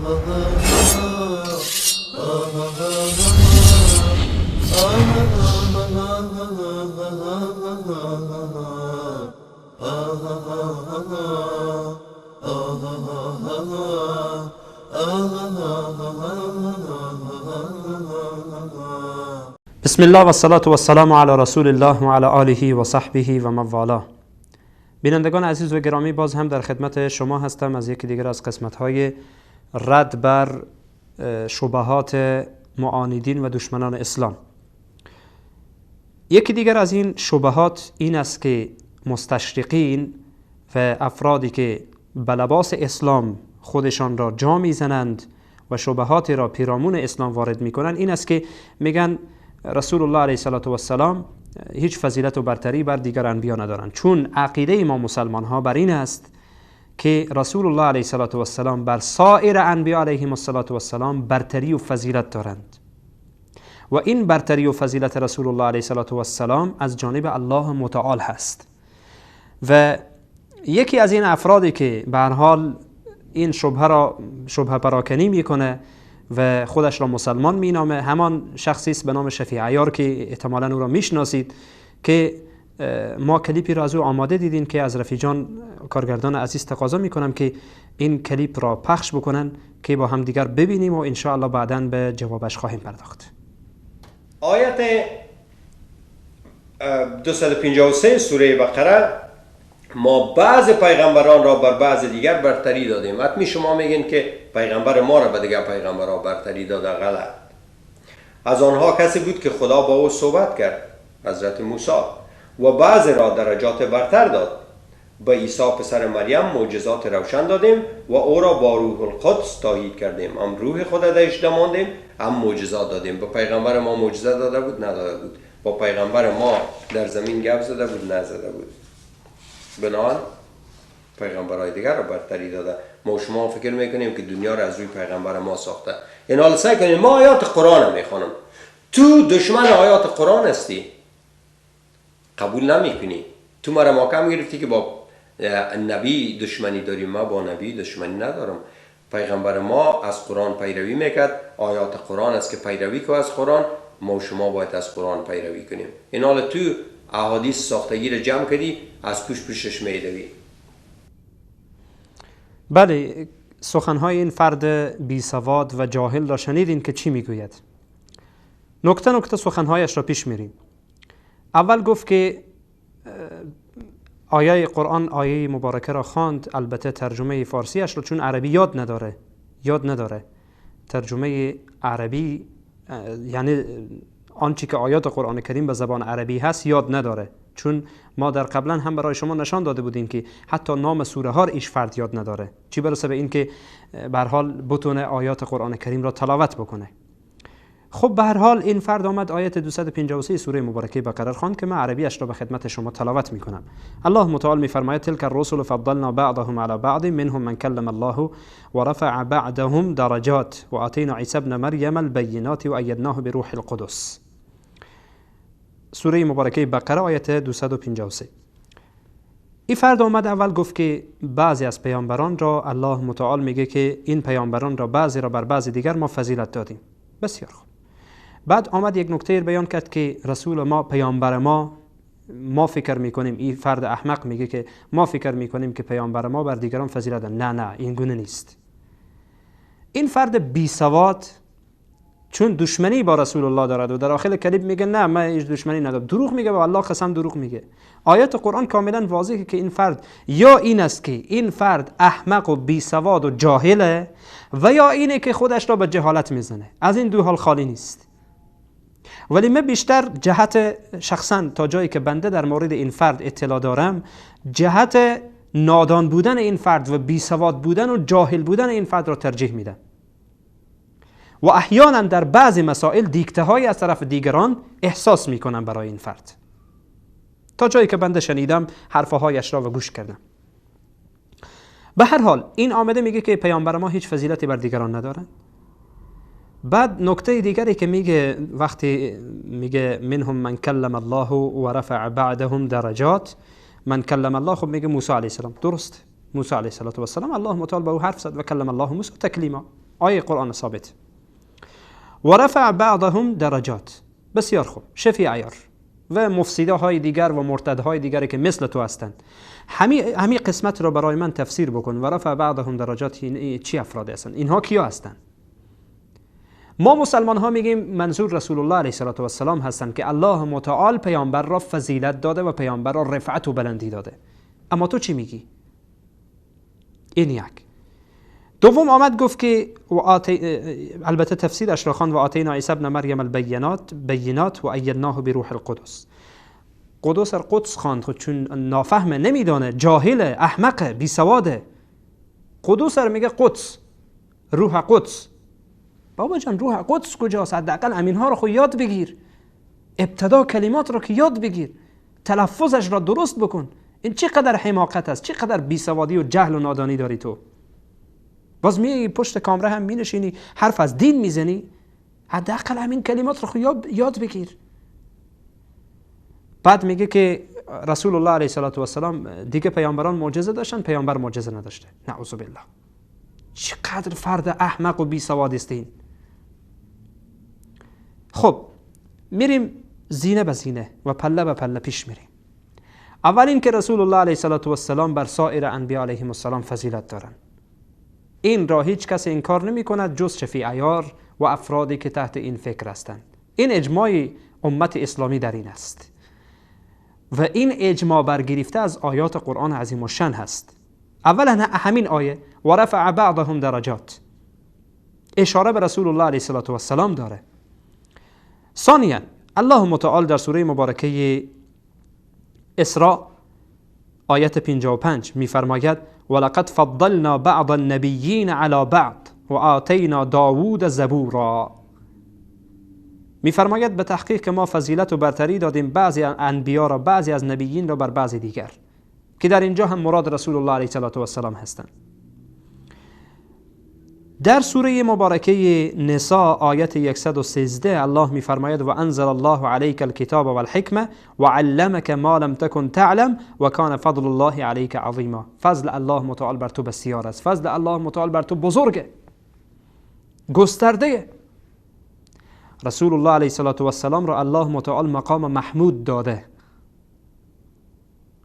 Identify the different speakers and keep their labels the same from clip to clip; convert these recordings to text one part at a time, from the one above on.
Speaker 1: بسم الله و الصلاة و السلام علی رسول الله و علی آله و صحبه و من والاه. بینندگان عزیز و گرامی، باز هم در خدمت شما هستم از یکی دیگر از قسمت‌های رد بر شبهات معاندین و دشمنان اسلام. یکی دیگر از این شبهات این است که مستشرقین و افرادی که به لباس اسلام خودشان را جا میزنند و شبهات را پیرامون اسلام وارد میکنند، این است که میگن رسول الله علیه الصلاة والسلام هیچ فضیلت و برتری بر دیگر انبیا ندارند، چون عقیده ما مسلمان ها بر این است که رسول الله علیه الصلاة والسلام بر سایر انبیا علیهم الصلاة والسلام برتری و فضیلت دارند و این برتری و فضیلت رسول الله علیه الصلاة والسلام از جانب الله متعال هست. و یکی از این افرادی که به هر حال این شبهه را شبهه پراکنی میکنه و خودش را مسلمان مینامه، همان شخصی است به نام شفیع عیار که احتمالاً او را میشناسید، که ما کلیپی را از او آماده دیدیم که از رفیع جان کارگردان عزیز تقاضا میکنم که این کلیپ را پخش بکنن که با هم دیگر ببینیم و انشاءالله بعداً به جوابش خواهیم پرداخت.
Speaker 2: آیت 253 سوره بقره: ما بعض پیغمبران را بر بعض دیگر برتری دادیم. حتمی شما میگین که پیغمبر ما را به دیگر پیغمبران برتری داده، غلط. از آنها کسی بود که خدا با او صحبت کرد، حضرت موسی، و بعض را درجات برتر داد. به عیسی پسر مریم معجزات روشن دادیم و او را با روح القدس تایید کردیم. هم روح خدا درش دماندیم، هم معجزات دادیم. به پیغمبر ما معجزه داده بود؟ نداده بود. با پیغمبر ما در زمین گپ زده بود؟ نزده بود. بنابراین پیغمبرهای دیگر را برتری داده. ما شما فکر میکنیم که دنیا را از روی پیغمبر ما ساخته. این حال سعی کنیم، ما آیات قرآن میخوانم، تو دشمن آیات قرآن هستی، قبول نمیکنی. تو مرا محکم گرفتی که با نبی دشمنی داری. ما با نبی دشمنی ندارم. پیغمبر ما از قرآن پیروی میکرد، آیات قرآن است که پیروی که از قرآن، ما شما باید از قرآن پیروی کنیم. این حال تو احادیث ساختگی را جمع کردی، از پوش پوشش میدوی.
Speaker 1: بله، سخنهای این فرد بی سواد و جاهل را شنیدین که چی میگوید. نکته نکته سخنهایش را پیش میریم. اول گفت که آیه قرآن، آیه مبارکه را خواند، البته ترجمه فارسیش را چون عربی یاد نداره، ترجمه عربی یعنی آنچه که آیات قرآن کریم به زبان عربی هست یاد نداره، چون ما در قبلا هم برای شما نشان داده بودیم که حتی نام سوره ها را ایش فرد یاد نداره، چی برسه به این که به هر حال بتونه آیات قرآن کریم را تلاوت بکنه. خب به هر حال این فرد آمد آیت 253 سوره مبارکه بقره خواند که من عربیش را به خدمت شما تلاوت میکنم. الله متعال میفرماید: تلک الرسل فضلنا بعضهم على بعض منهم من کلم الله ورفع بعضهم درجات وآتینا عیسی ابن مریم البینات وأیدناه بروح القدس. سوره مبارکه بقره آیت 253. این فرد آمد اول گفت که بعضی از پیامبران را الله متعال میگه که این پیامبران را بعضی را بر بعضی دیگر ما فضیلت دادیم. بسیار خوب. بعد آمد یک نکته بیان کرد که رسول ما، پیامبر ما، ما فکر میکنیم، این فرد احمق میگه که ما فکر میکنیم که پیامبر ما بر دیگران فضیلت داد. نه نه، این گونه نیست. این فرد بی سواد چون دشمنی با رسول الله دارد و در آخر کلیپ میگه نه من هیچ دشمنی ندارم، دروغ میگه، با الله قسم دروغ میگه. آیات قرآن کاملا واضحه که این فرد یا این است که این فرد احمق و بی سواد و جاهله و یا اینه که خودش را به جهالت میزنه. از این دو حال خالی نیست. ولی من بیشتر جهت شخصا تا جایی که بنده در مورد این فرد اطلاع دارم، جهت نادان بودن این فرد و بی سواد بودن و جاهل بودن این فرد را ترجیح میدم. و احیانا در بعضی مسائل دیکته های از طرف دیگران احساس میکنم برای این فرد. تا جایی که بنده شنیدم حرفهایش را و گوش کردم. به هر حال این آمده میگه که پیامبر ما هیچ فضیلتی بر دیگران ندارن. بعد نکته دیگری که میگه وقتی میگه منهم من کلم الله و رفع بعدهم درجات، من کلم الله، خب میگه موسی علیه السلام، درست، موسی علیه السلام الله متعال با او حرف زد و کلم الله موسی تکلیما. آیه قرآن ثابت. و رفع بعضهم درجات. بسیار خوب، شفیع عیار و مفسده های دیگر و مرتدهای دیگری که مثل تو هستند، همین قسمت را برای من تفسیر بکن. و رفع بعضهم درجات چی افراد هستند؟ اینها کیا هستند؟ ما مسلمان ها میگیم منظور رسول الله علیه الصلاة والسلام هستند که الله متعال پیامبر را فضیلت داده و پیامبر را رفعت و بلندی داده. اما تو چی میگی؟ این یک. دوم آمد گفت که البته تفسیرش را خواند، و آتینا عیسی ابن مریم البینات بینات و ایدناه بروح القدس. قدس قدس خواند، خود چون نافهمه، نمیدانه، جاهله، احمقه، بی سواده. قدس رو میگه قدس، روح قدس. بابا جان روح قدس کجاست؟ حداقل امینها رو خود یاد بگیر، ابتدا کلمات رو که یاد بگیر، تلفظش را درست بکن. این چقدر حماقت است، چقدر بیسوادی و جهل و نادانی داری تو. باز میای پشت کامره هم مینشینی حرف از دین میزنی. حداقل همین کلمات رو خود یاد بگیر. بعد میگه که رسول الله علیه الصلاة والسلام دیگه پیامبران معجزه داشتن، پیامبر معجزه نداشته. نعوذ بالله. چقدر فرد احمق و بیسواد است این. خب میریم زینه به زینه و پله به پله پیش میریم. اول این که رسول الله علیه الصلاة والسلام بر سایر انبیا علیهم السلام فضیلت دارند. این را هیچ کس انکار نمی کند جز شفیع عیار و افرادی که تحت این فکر هستند. این اجماع امت اسلامی در این است و این اجماع برگرفته از آیات قرآن عظیم الشأن هست. اولا همین آیه و رفع بعضهم درجات اشاره به رسول الله علیه الصلاة والسلام داره. ثانیا الله متعال در سوره مبارکه اسراء آیت 55 میفرماید ولقد فضلنا بعض النبیین علی بعض و آتینا داوود زبورا. میفرماید به تحقیق ما فضیلت و برتری دادیم بعضی انبیا را، بعضی از نبیین را بر بعضی دیگر، که در اینجا هم مراد رسول الله علیه الصلاة والسلام هستند. در سوره مبارکه نساء آیت 113 الله میفرماید و انزل الله علیک الکتاب والحکمه و علمک ما لم تکن تعلم و کان فضل الله علیک عظیما. فضل الله متعال بر تو بسیار است، فضل الله متعال بر تو بزرگه، گسترده. رسول الله علیه الصلاة والسلام را الله متعال مقام محمود داده.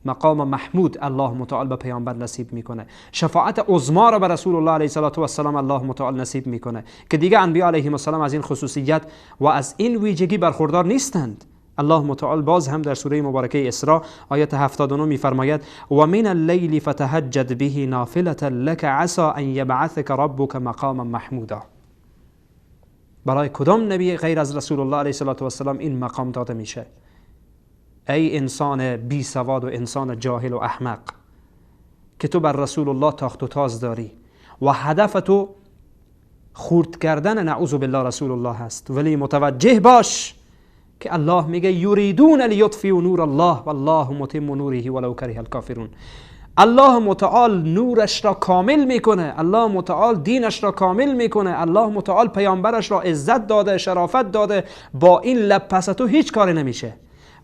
Speaker 1: مقام محمود الله متعال به پیامبر نصیب میکنه. شفاعت عظما را به رسول الله علیه الصلاة والسلام الله متعال نصیب میکنه که دیگه انبیا علیهم السلام از این خصوصیت و از این ویژگی برخوردار نیستند. الله متعال باز هم در سوره مبارکه اسراء آیت 79 میفرماید و من اللیل فتهجد به نافلة لک عسى ان یبعثک ربک مقاما محمودا. برای کدام نبی غیر از رسول الله علیه الصلاة والسلام این مقام داده میشه؟ ای انسان بی سواد و انسان جاهل و احمق که تو بر رسول الله تاخت و تاز داری و هدف تو خورد کردن نعوذ بالله رسول الله هست، ولی متوجه باش که الله میگه یریدون لیطفئوا نور الله والله متم نوره ولو کره الکافرون. الله متعال نورش را کامل میکنه، الله متعال دینش را کامل میکنه، الله متعال پیامبرش را عزت داده، شرافت داده. با این لب پس تو هیچ کاری نمیشه،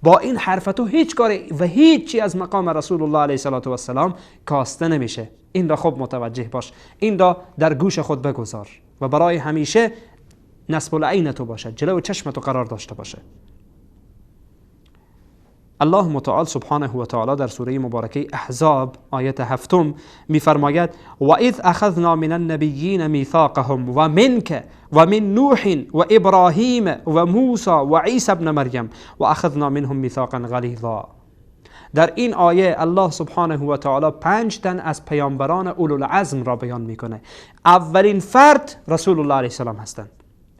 Speaker 1: با این حرف تو هیچ کاری و هیچی از مقام رسول الله علیه الصلاة والسلام کاسته نمیشه. این را خوب متوجه باش، این را در گوش خود بگذار و برای همیشه نصب العین تو باشد، جلو چشم تو قرار داشته باشه. الله متعال سبحانه و تعالی در سوره مبارکه احزاب آیت 7 میفرماید و اذ اخذنا من النبیین میثاقهم و منک و من نوح و ابراهیم و موسی و عیسی ابن مریم و اخذنا منهم میثاقا غلیظا. در این آیه الله سبحانه و تعالی 5 تن از پیامبران اولوالعزم را بیان میکنه. اولین فرد رسول الله علیه السلام هستند.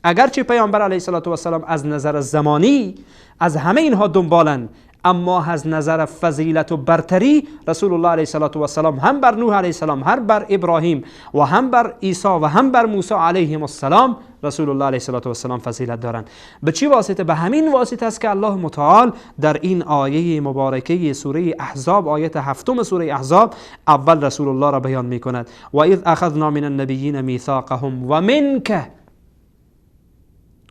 Speaker 1: اگرچه پیامبر علیه السلام از نظر زمانی از همه اینها دنبالن، اما از نظر فضیلت و برتری رسول الله علیه السلام هم بر نوح علیه السلام، هم بر ابراهیم و هم بر عیسی و هم بر موسی علیهم السلام رسول الله علیه السلام فضیلت دارند. به چی واسطه؟ به همین واسطه است که الله متعال در این آیه مبارکه سوره احزاب، آیت 7 سوره احزاب، اول رسول الله را بیان می کند و اذ اخذنا من النبیین میثاقهم و منک،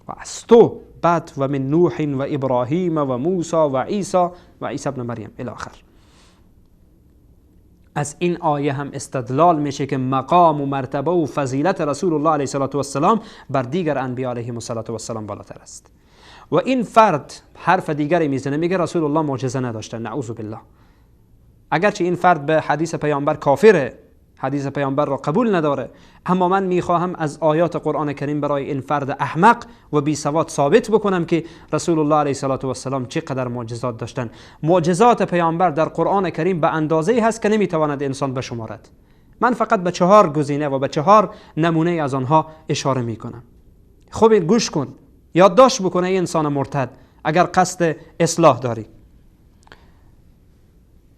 Speaker 1: و از تو، بعد و من نوح و ابراهیم و موسی و عیسی و عیسی ابن مریم الی آخر. از این آیه هم استدلال میشه که مقام و مرتبه و فضیلت رسول الله علیه الصلاة والسلام بر دیگر انبیا علیهم الصلاة والسلام بالاتر است. و این فرد حرف دیگری میزنه، میگه رسول الله معجزه نداشته، نعوذ بالله. اگرچه این فرد به حدیث پیامبر کافره، حدیث پیامبر را قبول نداره، اما من میخواهم از آیات قرآن کریم برای این فرد احمق و بی سواد ثابت بکنم که رسول الله علیه الصلاة والسلام چقدر معجزات داشتن. معجزات پیامبر در قرآن کریم به اندازه‌ای هست که نمیتواند انسان بشمارد. من فقط به 4 گزینه و به 4 نمونه از آنها اشاره میکنم. خب گوش کن، یادداشت بکنه ای انسان مرتد اگر قصد اصلاح داری.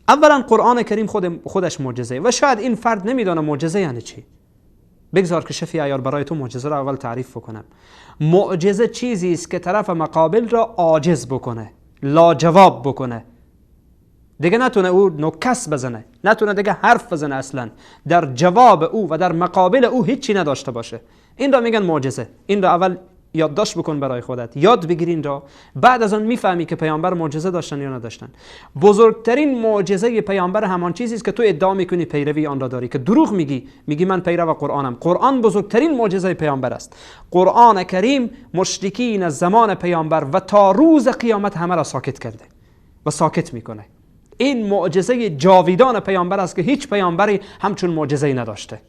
Speaker 1: اولا قرآن کریم خودش معجزه و شاید این فرد نمیدانه معجزه یعنی چی. بگذار که شفیع عیار برای تو معجزه را اول تعریف بکنم. معجزه چیزی است که طرف مقابل را عاجز بکنه، لاجواب بکنه، دیگه نتونه او نکس بزنه، نتونه دیگه حرف بزنه، اصلا در جواب او و در مقابل او هیچی نداشته باشه. این را میگن معجزه. این را اول یادداشت بکن برای خودت، یاد بگیر این را، بعد از آن میفهمی که پیامبر معجزه داشتن یا نداشتن. بزرگترین معجزه پیامبر همان چیزی است که تو ادعا میکنی پیروی آن را داری، که دروغ میگی، میگی من پیرو قرآنم. قرآن بزرگترین معجزه پیامبر است. قرآن کریم مشرکین از زمان پیامبر و تا روز قیامت همه را ساکت کرده و ساکت میکنه. این معجزه جاویدان پیامبر است که هیچ پیامبری همچون معجزه‌ای نداشته.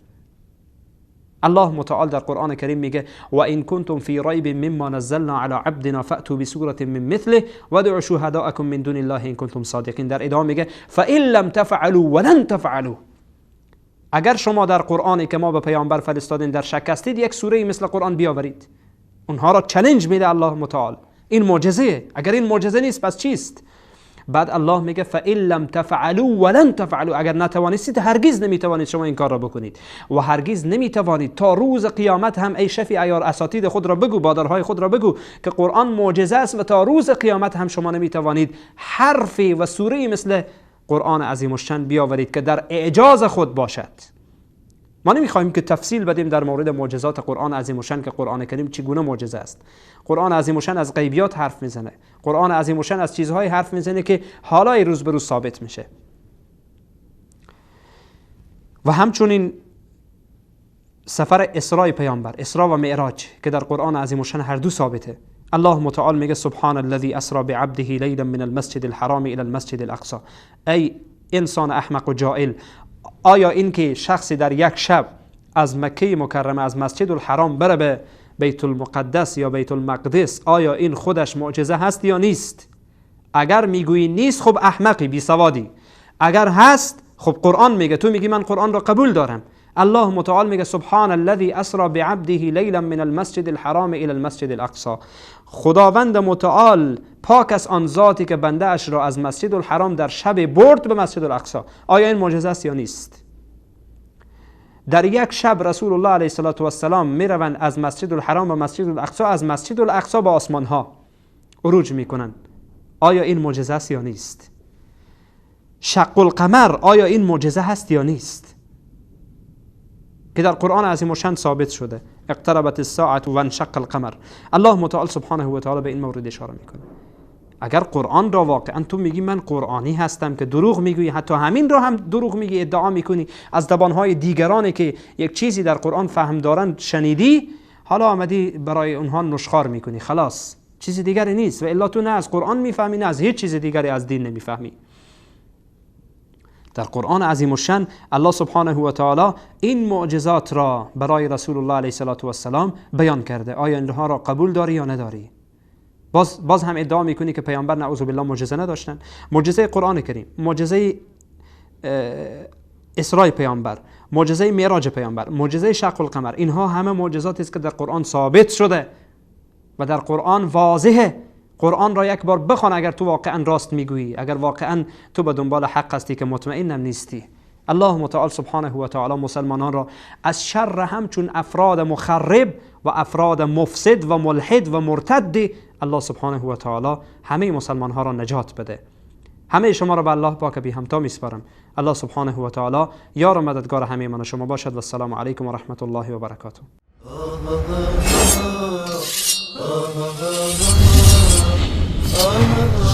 Speaker 1: الله متعال در قرآن کریم میگه و این کنتم فی ریب مما نزلنا علی عبدنا فأتوا بسورة من مثله وادعوا شهداءکم من دون الله ان کنتم صادقین. در ادامه میگه فإن لم تفعلوا ولن تفعلوا. اگر شما در قرآنی که ما به پیامبر فرستادیم در شک هستید، یک سوره مثل قرآن بیاورید. اونها را چالش میده الله متعال. این معجزه. اگر این معجزه نیست پس چیست؟ بعد الله میگه فَإِنْ لَمْ تَفْعَلُوا وَلَنْ تَفْعَلُوا. اگر نتوانستید هرگز نمیتوانید شما این کار را بکنید و هرگز نمیتوانید تا روز قیامت هم ای شفیع عیار اساتید خود را بگو، بادرهای خود را بگو که قرآن معجزه است و تا روز قیامت هم شما نمیتوانید حرفی و سوره مثل قرآن عظیم الشان بیاورید که در اعجاز خود باشد. ما نمیخواهیم که تفصیل بدیم در مورد معجزات قرآن عظیم الشان که قرآن کریم چگونه معجزه است. قرآن عظیم الشان از غیبیات حرف میزنه. قرآن عظیم الشان از چیزهای حرف میزنه که حالای روز به روز ثابت میشه. و همچنین سفر اسراء پیامبر، اسراء و معراج که در قرآن عظیم الشان هر دو ثابته. الله متعال میگه سبحان الذي اسرا بعبده لیلا من المسجد الحرام الى المسجد الاقصى. ای انسان احمق و جاهل، آیا این که شخصی در یک شب از مکه مکرمه از مسجد الحرام بره به بیت المقدس یا بیت المقدس، آیا این خودش معجزه هست یا نیست؟ اگر میگویی نیست خب احمقی، بی سوادی. اگر هست خب قرآن میگه، تو میگی من قرآن را قبول دارم. الله متعال میگه سبحان الذي اسرا بعبده لیلا من المسجد الحرام الى المسجد الاقصى. خداوند متعال پاک است آن ذاتی که بنده اش را از مسجد الحرام در شب برد به مسجد الاقصی. آیا این معجزه است یا نیست؟ در یک شب رسول الله علیه الصلاة والسلام میروند از مسجد الحرام به مسجد الاقصی، از مسجد الاقصی به آسمان ها عروج میکنند. آیا این معجزه است یا نیست؟ شق القمر آیا این معجزه هست یا نیست؟ که در قرآن عظیم الشان ثابت شده اقتربت الساعة و انشق القمر. الله متعال سبحانه و تعالی به این مورد اشاره میکنه. اگر قرآن را واقعا تو میگی من قرآنی هستم که دروغ میگویی، حتی همین را هم دروغ میگی، ادعا میکنی از زبانهای دیگرانی که یک چیزی در قرآن فهم دارند شنیدی، حالا آمدی برای اونها نشخوار میکنی، خلاص چیز دیگری نیست و الا تو نه از قرآن میفهمی نه از هیچ چیز دیگری از دین نمیفهمی. در قرآن عظیم الشان الله سبحانه و تعالی این معجزات را برای رسول الله علیه الصلاة والسلام بیان کرده. آیا اینها را قبول داری یا نداری؟ باز هم ادعا میکنی که پیامبر نعوذ بالله معجزه نداشتن. معجزه قرآن کریم، معجزه اسراء پیامبر، معجزه معراج پیامبر، معجزه شق القمر، اینها همه معجزاتی است که در قرآن ثابت شده و در قرآن واضحه. قرآن را یک بار بخوان اگر تو واقعا راست میگویی، اگر واقعا تو به دنبال حق هستی که مطمئنم نیستی. الله متعال سبحانه و تعالی مسلمانان را از شر همچون افراد مخرب و افراد مفسد و ملحد و مرتد الله سبحانه و تعالی همه مسلمان ها را نجات بده. همه شما را به الله پاک بی همتا میسپارم. الله سبحانه و تعالی یار و مددگار همه من و شما باشد. و السلام علیکم و رحمت الله و برکاته. Oh,